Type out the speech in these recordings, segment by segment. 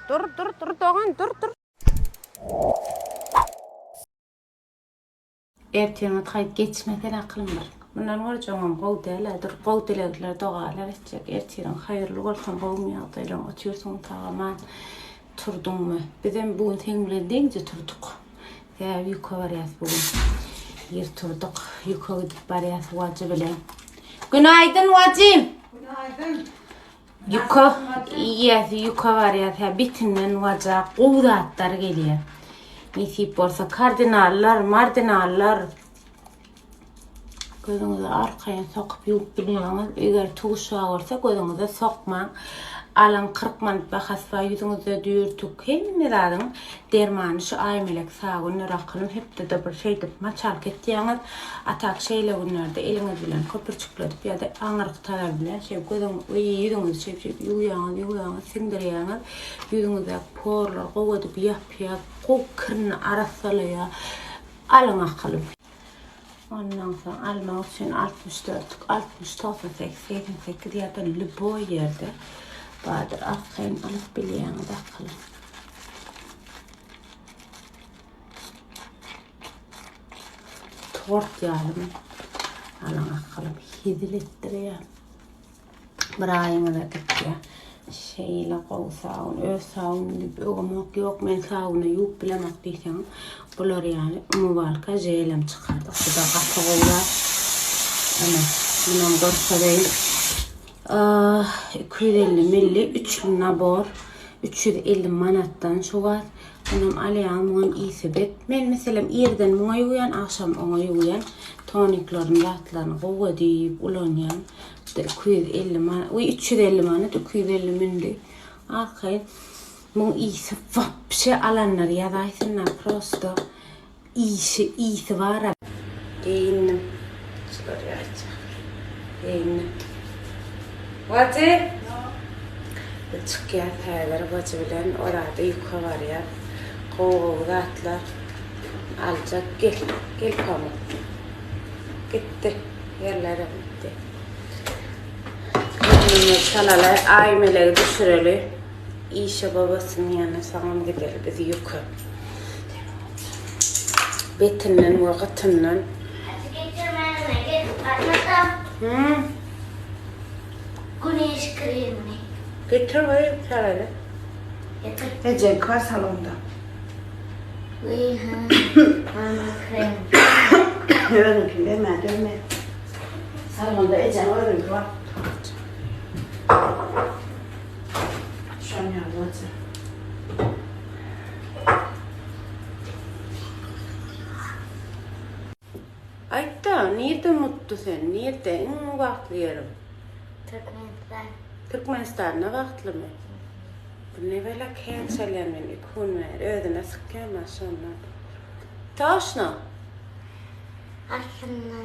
Dur, dur, dur dogan, dur, dur. Ertiriňiz haýp geçmesen akylym bir. Mundan görjegiňem gowy däl-ä, dur gowy dilegler, dogalar etjek. Ertiriň haýyrly bolsun, gowumy ýagdaýlaryň, otyrsyň sag-aman turduňmy? Bizem bu gün seň bilen deňje turduk. Sebäbi ýüke barýas bu gün. Ir turduk, ýüke gidip barýas Wajy bilen. Günaýdyn Wajym! Günaýdyn. Ýuka iýýäs, ýuka barýas, hä bitinden waja gowy zatlar gelýär. Nesip bolsa kardinallar, mardinallar gözüňize arkaýyn sokup ýuwup bilýäňiz. Eger tuguş bar bolsa gözüňize sokmaň. Alyň 40 manat bahasy bar, ýüzüňizde düýrtük, hemme zadyň dermany şu Aýmelek sabyndyr akylym hepdede bir şeýdip maçalka etýäňiz. A tak şeýle günlerde eliňiz bilen köpürjikledip ýa-da aňyrky tazar bilen şeý gözüň ýüzüňizi şeýp şeýp ýuwýaňyz ýuwýaňyz siňdirýäňiz. Ýüzüňizdäki porlary gowy edip ýapýar, gowy kirini arassalaýar. Alyň akylym. Ondan soň almak üçin 64, 60, 98, 88 ýa-da lýuboý ýerde bardyr. Arkaýyn alyp bilýäňiz akylym. Tort ýalymy? Alyň akylym hezil etdirýär. Bir aýyňyza gitýär. Şeýle gowy sabun, öz sabun diýip öwemok, ýok men sabuna ýuwup bilemok diýseň, bular ýaly umywalka jelem çykardyk. Bu da gaty gowy zat. Ene, munam görkezeýin. 250 milli üçli nabor 350 manatdan şu wagt. Munam alýaň, muňam ysy bet. Men meselem irden muňa ýuwýan, agşam oňa ýuwýan. Toniklaryny, zatlaryny gowy edip ulanýan. Bu-da 250 manat, we 350 manat, 250 mündi. Arkaýyn muň ysy wapşe alanlar ýazaýsynlar prosto. Işi ysy bara. Geýindim. Şular ýaýjak. Geýindim. Wajy. Biz çykýas häzir Wajy bilen Orada ýuka barýas. Gowy gowy zatlar aljak. Gel. Gel Pamuk. Gitdi. Ýerlerem gitdi. Ýüzümizi çalaly, Aýmelegi düşüreli. Işe babasynyň ýanyna soňam gideli biz ýüke. Betinden we gytyndan. Hadi getirmänime gelip barmasam. Hı? Güneş kremini. Getir goý saraly. Getir. Ejeňki bar salonda. Wiý ha. Mama krem. Özüňkini bermän dönme. Salonda ejeň özüňki bar. Şon ýaly bolsa. Aýtda, nirde mutdy sen? Nirde iň bagtly ýeriň? Türkmenistan. Türkmenistanda bagtlymy? Bu ne bela kän çalýan men iki gün bäri özüne sykýan a şondan. Toşno. Aslynda.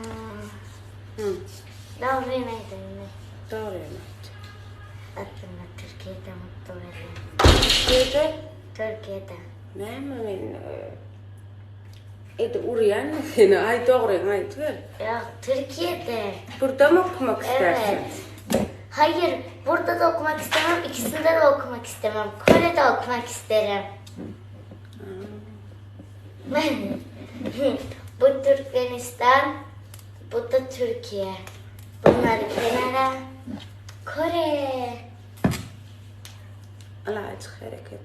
Hı. Dogryny aýdaýynmy? Dogryny aýt. Aslynda Türkiýede mutlu bolýan. Türkiýede? Türkiýede. Näme men edip urýanmy seni? Aý dogryňy aýdyber. Ýok, Türkiýede. Burdamy okumak istersiň? Evet. Hayır, burada da okumak istemem, ikisinde de okumak istemem. Kore'de okumak isterim. Bu Türkmenistan, bu da Türkiye. Bunlar kenara. Kore. Alajyk hereket.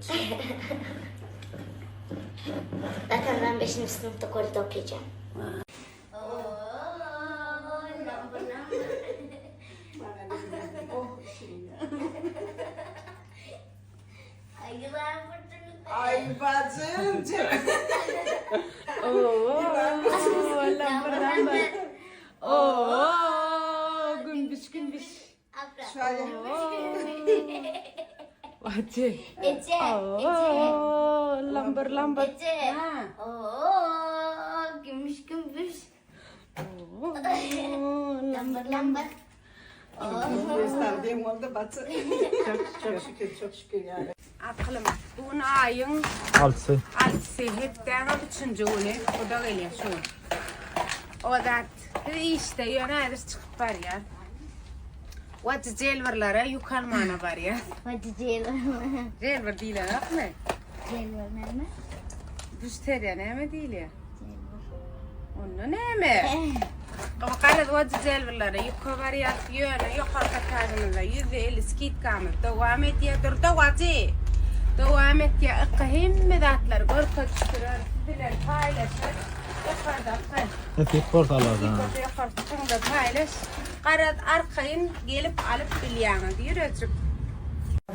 Zaten ben 5. sınıfta Kore'de okuyacağım. Ayılar vurdunuz. Ay bacım. Oo, lambır Oo, gümbüş gümbüş. Wajy. Ece, Ece. Oo, lambır lambır. Ece. Ha. Oo, gümüş gümüş. Oo, Lambır lambır. Türkmenistan deň boldy bacı. Çok şükür, çok şükür yani. Akylym, bu gün aýyň Altysy. altysy, hepdäniň üçünji güni. Bu da gelýär şu gün. O zat, biz işde, ýöne häzir çykyp barýar. Wajy jelbirlere ýük almana barýas. Wajy jelbir. Jelbir diýilenokmy? Jelbir näme? Büşteriýa näme diýilýär? Jelbir. Onda näme? Garaz wajy jelbirlere ýüke barýas. Ýöne ýokarky etažymyzda 150 skidkamyz dowam edýär. Dur-da wajy. Dowam edýär. Ykka hemme zatlary görkezişdirer. Siz bilen paýlaşar. Ýokarda ykka. Nesip bolsa Allahdan. Nesip bolsa ýokary çykyň-da paýlaş. Garaz arkaýyn gelip alyp bilýäňiz ýürejik.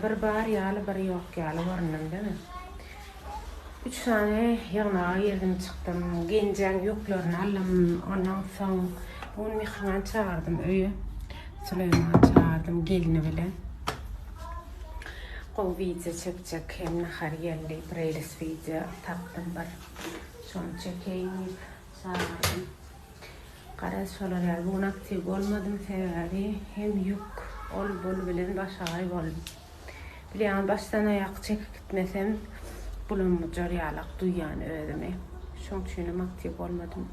Bir bar ýaly bir ýok ýaly göründüm demi. Üç sany ýygnaga girdim çykdym. Genjäň ýüklerini aldym. Ondan soň bu gün myhman çagyrdym öýe. Süleýman çagyrdym gelni bilen. Gowy wideo çekjek hem nahar geldi. Preýlis wideo tapdym bir. Şony çekeýin diýip çagyrdym. Garaz şolar ýaly bu gün aktiw bolmadym sebäbi hem ýük ol bul bilen başagaý boldum. Bilýäňiz başdan aýak çekip gitmesem bulam-bujar ýalak duýýan özümi. Şoň üçinem aktiw bolmadym.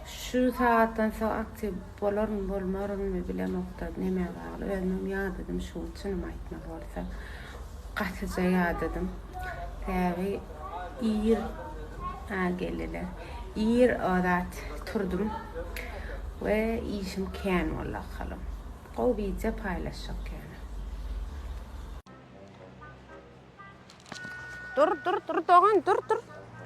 Şu sagatdan soň aktiw bolaryn bolmarynmy bilemokda nämä bagly özümem ýadadym şu gün çynymy aýtmaly bolsa. Gatyja ýadadym. Sebäbi ir a geldiler. Ir o zat turdum we işim kän boldy akalym. Gowy wideo paýlaşjak ýöne. Dur dur dur dogan dur dur.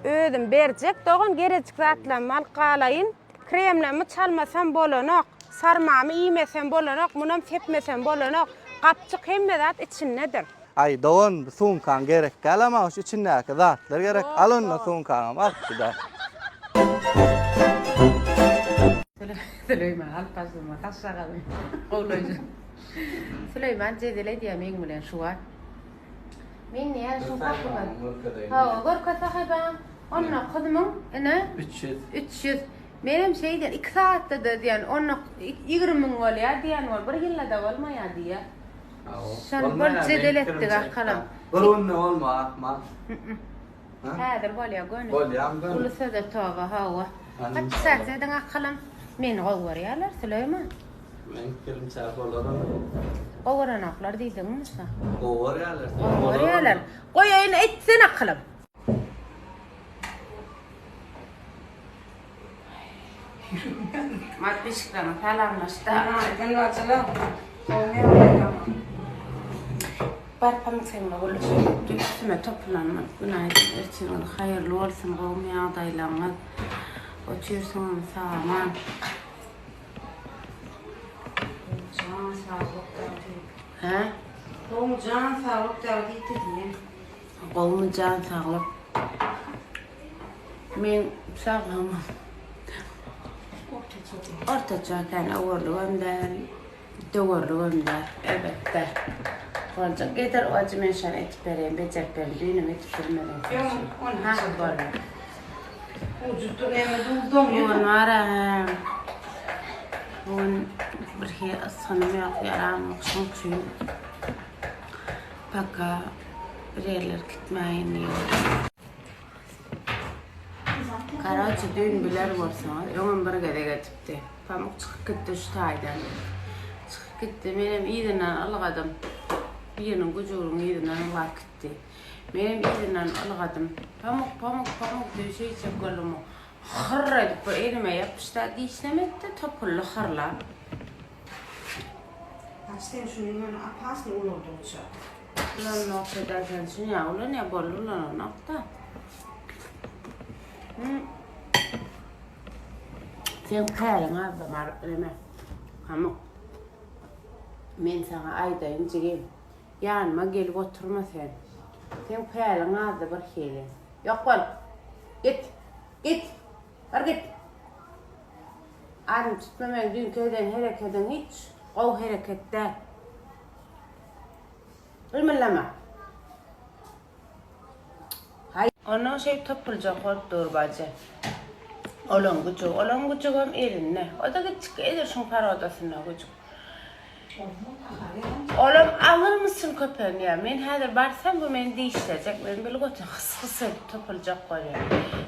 Özüm berjek dogan gerejik zatlarymy alyp galaýyn. Kremlerimi çalmasam bolanok. Sarmamy iýmesem bolanok, munam sepmesem bolanok. Gapjyk hemme zat içindedir. Aý dogan bu sumkaň gerek däl ama şu içindäki zatlar gerek al onda sumkaňam al gidä. Süleýman alyp başlama saçjagazyny gowlaýjy. Süleýman jedel edýär meň bilen şu wagt. Men näme şu hakyna. Hawa görkez sahybaň. Onda gyzymyň ine 300. 300. Menem şeýdýän 2 sagatda-da diýen onda 20 müň bolýar diýen bol bir ýylda-da bolmaýar diýýär. Şony bir jedel etdik akalam. Bir günde bolma akma. Häzir bolýar göni. Bolýam göni. Uly söze toba hawa. Podpisat ediň akalam. Meni gowy görýärler Süleýman. Meň pikirimçe bolar ol. Gowy görenoklar diýdiňmi şa? Gowy görýärler. Gowy görýärler. Goýaýyn etsin akalam. Podpisçiklerine salamlaşdy. Günaýdyn bacılar. Gowy ýagdaýdamy? Bar pamyk gürleşip üstüme topulanmy. Günaýdyn, ertiriňiz haýyrly bolsun, gowumy ýagdaýlaryňyz? Otyrsyňyzmy sag-aman? Jan saglyk dagdy. Hä? Gowy jan saglyk dagdy diýdim. Gowumy jan saglyk? Men saglygym ortaça ekeni, öwerligem däl, döwerligem däl, elbetde. Boljak. Getir ojy men şony etip bereýin, bejerip bereýin. Düýnem etip bilmedim. Ýok, ony Ha, boldy. Ujutdur näme duz Bu gün bar-a, bu gün bir hili ysgynym ýok, ýaram ýok, şoň üçin paka bir ýerlere gitmäýin diýdim. Karaçi düýn biler bolsaňyz, öňem bir gezek edipdi. Pamuk çykyp gitdi şu taýdan. Çykyp gitdi, menem yzyndan ylgadym. Biriniň güjüginiň yzyndan ylgap gitdi. Menem yzyndan ylgadym. Pamuk, Pamuk, Pamuk diýip şeýtjek boldum. Hyrr edip bir elime ýapyşdy-da, dişlemedi-de, topuldy hyrlap. Aç sen şuny ýöne opasny ulaldygyça. Ulanmak edersen şun ýa ulanýa boldy ulananokda. Sen käriň azda baryp bileme. Pamuk. Men saňa aýdaýyn jigim. Ýanyma gelip oturma sen. Seň päliň azda bir hili. Ýok bol. Git. Git. Bar git. Aryny tutma meň düýnki eden herekediň hiç gowy hereket däl. Gymyldama. Haý. Ondan şeýdip topuljak bolup dur bajy. Olaň güjügi, olaň güjügem elinde. O-da kiçjik edil şuň parodasynda güjük. Olam alyrmysyn köpegiň ýa. Men häzir barsam bu meni dişlejek. Men bil götün hys-hys edip topuljak bolýar.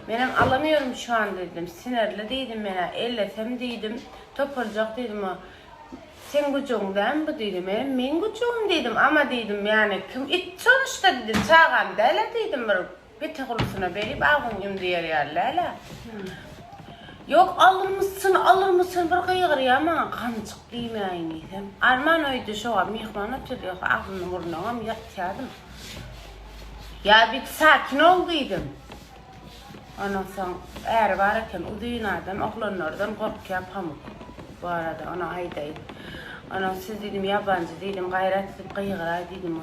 Menem alamıyorum şu an diýdim. Sinirli diýdim men-ä. Ellesem diýdim, topuljak diýdim. O. Seň güjügiň dälmi bu diýdi. Menem meň güjügim diýdim. Ama diýdim, ýani kim it sonuçta diýdim, çagam däl-ä diýdim bir petegulusyna berip agzyň ýum diýer ýaly däl-ä. Ýok, alyrmysyn, alyrmysyn bir gygyrýar maňa ganjyk diýmäýin diýsem. Arman öýde şo wagt myhman otyrdy, ýogsa agzyny burnunam ýatýardym. Ýa bit sakin ol diýdim. Ondan soň äri bar eken, uzyn adam, oglanlardan gorkýar Pamuk. Bu arada ony aýdaýyn. Ondan siz diýdim, ýabanjy diýdim, gaýrat edip gygyraý diýdim.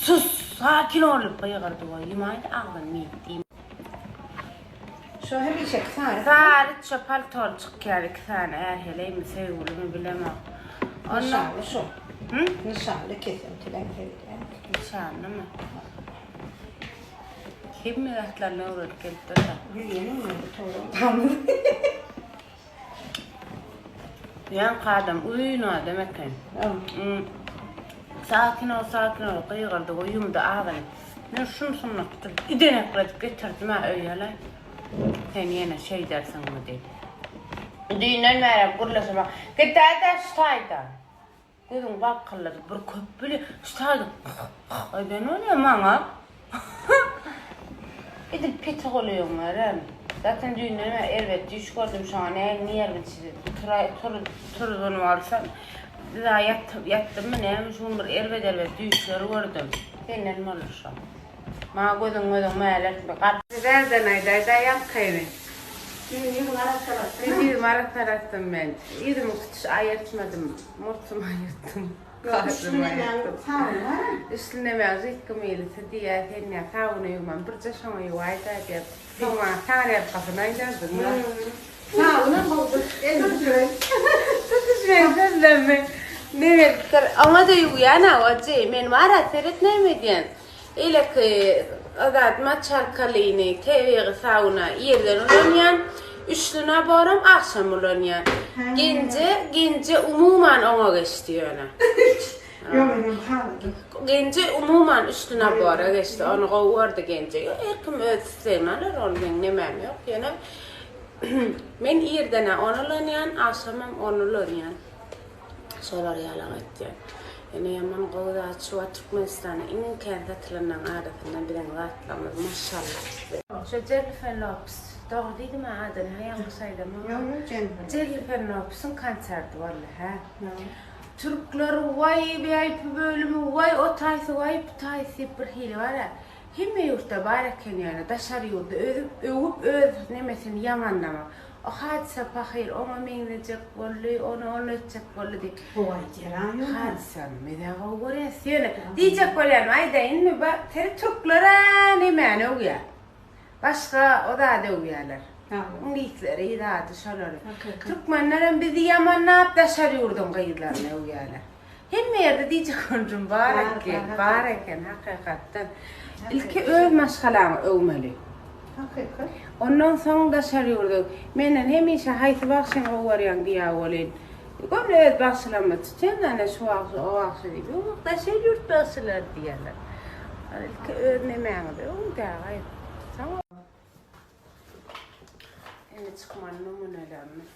Sus, sakin ol diýip gygyrdy. Goý, ýumaýdy agzyny men diýdim. Şo hemişeki sary. Sary şo paltoly çykýar iki sany är heleými, söýgülimi bilemok. Nyşanly şo. Hı? Nyşanly kesen kileň seredýän. Nyşanlymy? Hemme zatlaryny öwrenip gelipdir-de. Bilýänim ýok, toýuň. Ýaňky adam uzyn adam eken. Sakin ol, sakin ol, gygyrdy we ýumdy agzyny. Men şun-şundan tutup, idenekledip getirdim-ä öýe-le. Sen ýene şeýdersiňmi diýip. Düýnden bärem gürleşemok. Git-dä-dä şu taýdan. Gözüň balkylladyp bir köp bile şu taýda hyh eden bolýa maňa. Edil peti golaýyň barem. Zaten düýnden bäri erbet düýş gördüm şoňa näme nerwim çizip tura tur turzanyp alsam bir ýat ýatdymmy näme şu gün bir erbet erbet düýşler gördüm. Senden boldy şo. Maňa gözüň gözüň mälertme gar. Bärden aýdaýda ýaňkyny. Seň ýüzüň arassalatdyň. Meň ýüzümi arassalatdym men. Ýüzümi tutuş aýyrtmadym. Murtumy aýyrtdym. Gaşymy aýyrtdym. Sabun bar. Üstüne näme žitki mylysy diýýär sen ýa sabyny ýuwman birje şoňa ýuwaýda diýip. Soň maňa taňryýalkasyn aýdardyň. Sabunam boldy. Elini Tutuş meň sözlerimi neme edipdir. Oňa-da ýuwýan-a wajy. Men bar-a seret näme edýän. Beýleki zat maçalkalyny tebigy sauna irden ulanýan, üçli naboram agşam ulanýan. Genje, Genje umuman oňa geçdi ýöne. Ýok menem haladym. Genje umuman üçli nabora geçdi. Ony gowy gördi Genje. Ýok her kim öz islegini alar, ony meň nemäm ýok. Ýöne men irden-ä ony ulanýan, agşamam ony ulanýan. Şolar ýalak etýär. Ýöne ýaman gowy zat şu wagt Türkmenistanda iň kän satylanlaryň arasynda biziň zatlarymyz maşallah. Şo Jennifer Lopes dogry diýdimä adyny hä ýalňyş aýdamok. Ýok ýok Jennifer. Jennifer Lopesiň konserti boldy hä. Türkler waý VIP bölümi waý o taýsy waý bu taýsy diýip bir hili bar-a. Hemme ýurtda bar eken ýöne daşary ýurdy özüp öwüp öz nemesini ýamanlamak. O Hadysa pahyr oňa meňzejek boldy, ony ol etjek boldy diýip. Gowy aýdýar a ýöne. Hadysany mezä gowy görýäs ýöne diýjek bolýanym aýdaýynmy ba seri türkler-ä nemäni öwýär. Başga o zady öwýärler. Iňlisleri zady şolary. Türkmenlerem bizi ýamanlap daşary ýurduň gyzlaryny öwýärler. Hemme ýerde diýjek boljum bar eken, bar eken hakykatdan. Ilki öz maşgalaňy öwmeli. Hakykat. Ondan soň daşary ýurda. Menden hemişe haýsy bagşyny gowy görýäň diýýär welin. Göni öz bagşylarymy tutýan ana şu bagşy, o bagşy diýip. Ýok, daşary ýurt bagşylary diýýärler. Ilki öz nemäňizi öwüň dägaý. Soň Indi çykmaly numunelerimiz.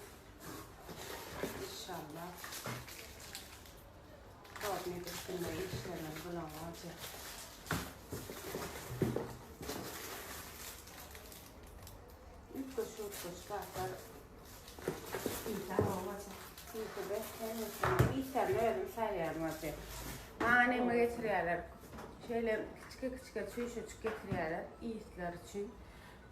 Inşallah. Torny üstünde işlerimiz bulan bolacak. Üýtgeşik üýtgeşik zatlar. Işlerini özüm saýýan bolacak. Maňa neme getirýärler? Şeýle kiçike-kiçike çüýşejik getirýärler ýitler üçin.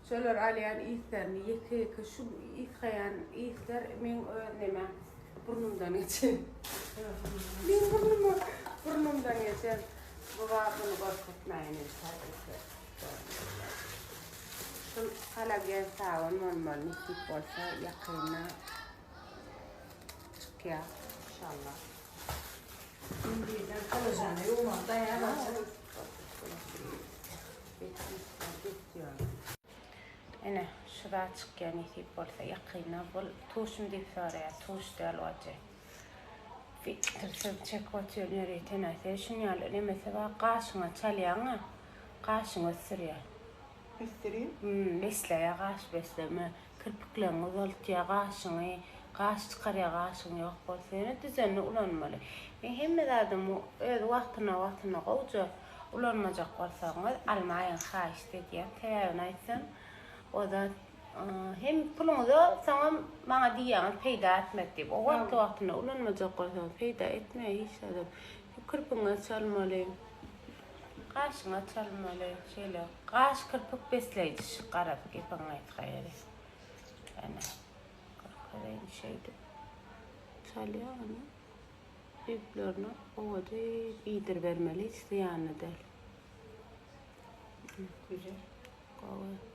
Şolar alýan yslerini ýeke ýeke şu ysgaýan yslar meň öz neme burnumdan geçen. Meň burnuma burnumdan geçen. Bu wagt bunu görkezmäýin indi. Şul halogen sabyn bolmaly nesip bolsa ýakynda çykýar inşallah. Indi kolajany ýuwmaly daýanajak. Ene, şu zat çykýar nesip bolsa ýakynda. Bul tuşmy diýip soraýar. Tuş däl wajy. Filtrsiz çekip otyr ýörite näse. Şuny ýaly nemesi bar. Gaşyňa çalýaň-a. Gaşyňy ösdürýär. Ösdürýär? Hmm, besleýär gaş besleme. Kirpikleriňi uzaltýar, gaşyňy. Gaş çykarýar gaşyň ýok bolsa ýöne düzenli ulanmaly. Men hemme zadymy öz wagtyna wagtyna gowja ulanmajak bolsaňyz almaýyň haýyşt edýän. Sebäbini aýtsam o zat hem puluňyza soňam maňa diýýäňiz peýda etmedi diýip. O wagtly wagtynda ulanmajak bolsaňyz peýda etmeýär hiç zadam. Kirpiňe çalmaly. Gaşyňa çalmaly. Şeýle gaş kirpik besleýji garaz gepiň gysga ýeri. Ene. Görkezeýin şeýdip. Çalýar ony. Düýplerini owady iýdiribermeli hiç zyýanly däl. Güzel. Gowy.